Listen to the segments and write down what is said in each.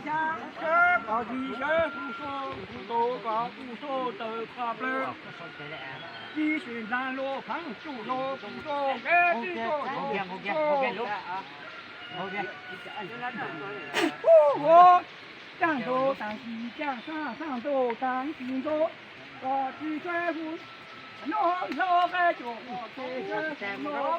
Sawv kom zis sawv hu sua, hu tau kom hu sua tawm kom plawg. Ib sim nplaag luag pheej tsuj luag hu sua, kev tib tug hu sua. Hu ua, caaj ntuj taag kis caaj saab, saab ntuj taag kis ntuj, kom zis sawv hu nua, hlob qab cuag kom kev sawv hu nua.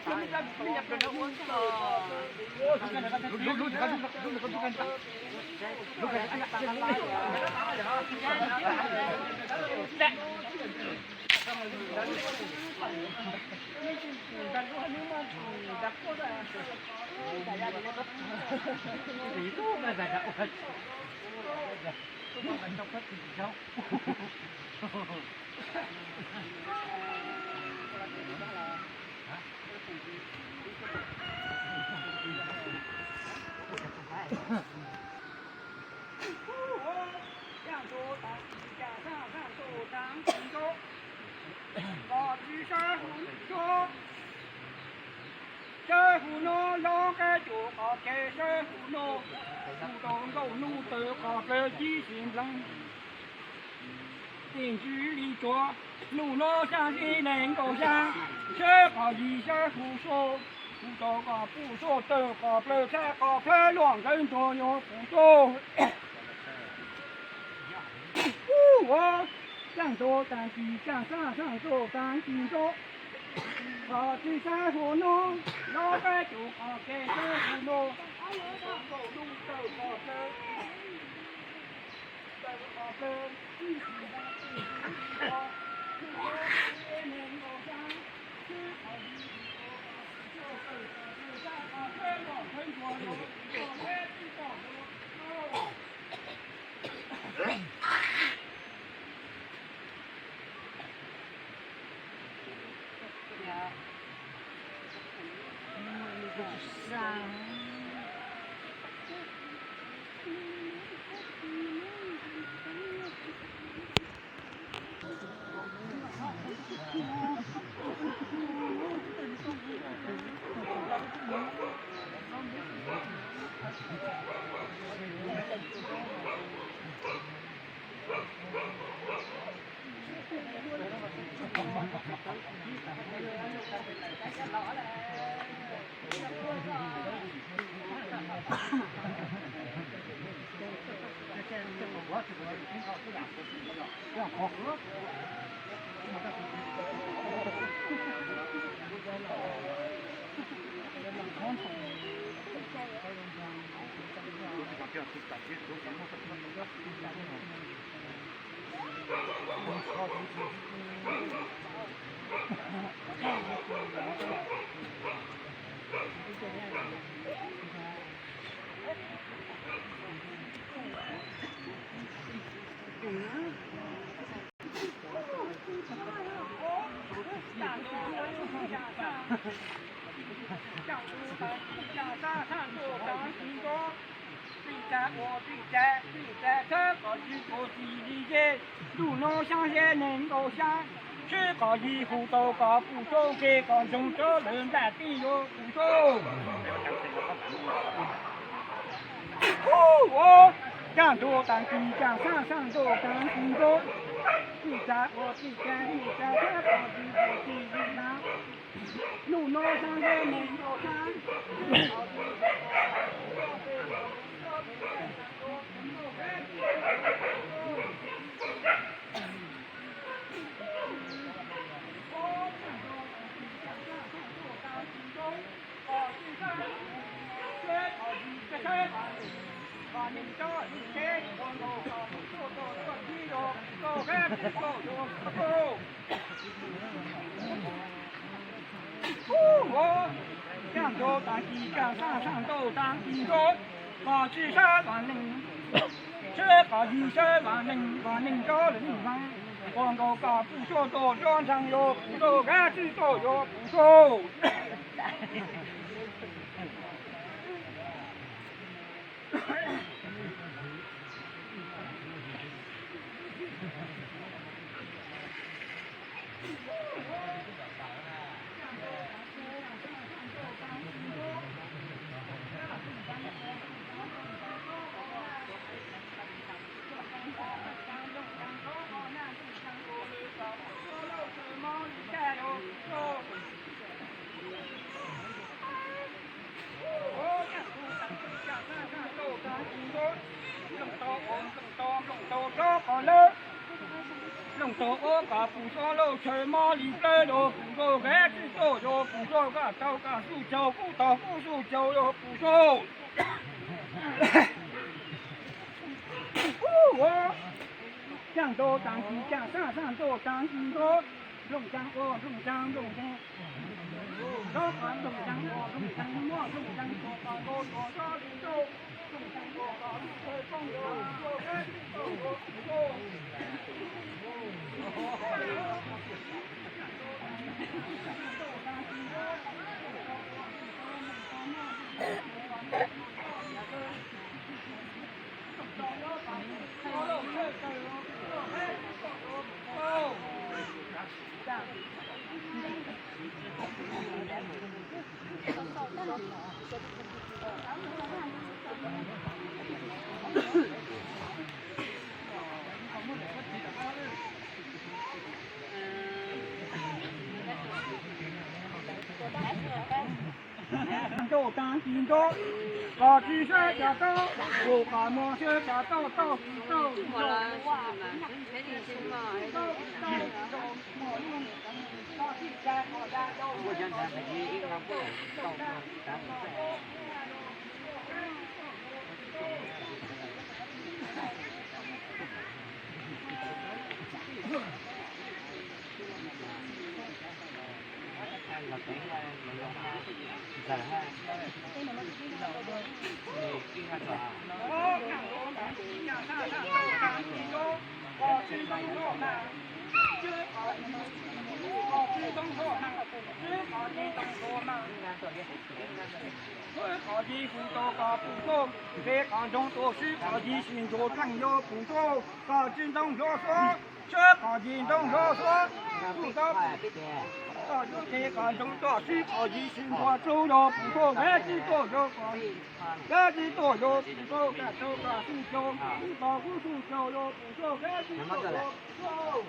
Kom zis sawv hu nua, sawv hu nua, hlob qab cuag kom kev sawv hu nua, hu tau nkaus nub tawm kom plawg, ib sim nplaag tim ntsws li tsuav, nub nua xyaa xyoo nees nkaum xyaa, sawv kom zis sawv hu sua, hu tau kom puj sua tawm kom plawg, txhab kom plawg luaj ntsawg ntuag yuav puj sua. Hu ua, caaj ntuj taag kis caaj saab, saab ntuj taag kis ntuj, kom zis sawv hu nua, hlob qab cuag kom kev sawv hu nua, hu tau nkaus nub tawm kom plawg, tawm kom plawg, ib sim nplaag tim ntsws li tsuav, nub nua xyaa xyoo nees nkaum xyaa, sawv kom zis sawv hu nua, hu tau kom puj sua tawm kom plawg, txhab kom plawg luaj ntsawg ntuag yuav puj sua. Txij tsa ua txij tsa, txij tsa txhawb kom zis ua zis li ze. Ntuj no xyaa ze nees nkaum xyaa, sawv kom zis hu tau kom puj sua, kev kom ntsoog rov lawm ntaj tij yuav puj sua. Hu ua, caaj ntuj taag kis caaj saab, saab ntuj taag kis ntuj, txij tsa ua txij tsa, txij tsa txhawb kom zis ua zis li na. Ntuj no xyaa ze nees nkaum xyaa, Hu ua, caaj ntuj taag kis caaj saab, saab ntuj taag kis ntuj, kom zis sawv vam lees, sawv kom zis sawv vam lees, vam lees rov lees vaag, ua nkaus kom puj sua tuaj rov ntseeg yuav puj sua, kab tij tuaj yuav puj sua. Tau ob kas pum xob lauj, chaw mob li plawg los pum rau, kev tsis tau yog pum rau, kaj tau kaj suj caug, kub tau kub suj caug yog pum rau. Caaj nto taag kis caaj, caaj nto taag kis nto, nplooj caag ua nplooj caag nplooj caag, nto qas nplooj caag ua nplooj caag, muab nplooj caag ua qas nto ua nto li nto. Nto taag kis nto, qas tsi sab cas tau, ua qas mos sab cas tau, tau kis tau. Qhov yig hu tau koj pum rau, nqe qhov ntsoog tuaj swb qhov yig, sib ntsuas dleej yog pum rau, koj tsi ntoo hlob xuab, swb qhov yig ntoo hlob xuab, kuj tau pum, koj yuav nqe qhov ntsoog tuaj swb qhov yig, sib ntsuas dleej yog pum rau, kev tsis tuaj yog koj, kev tsis tuaj yog pum rau, kaj tau kaj suj caug, kub tau kub suj caug yog pum rau, kev tsis tuaj yog pum rau.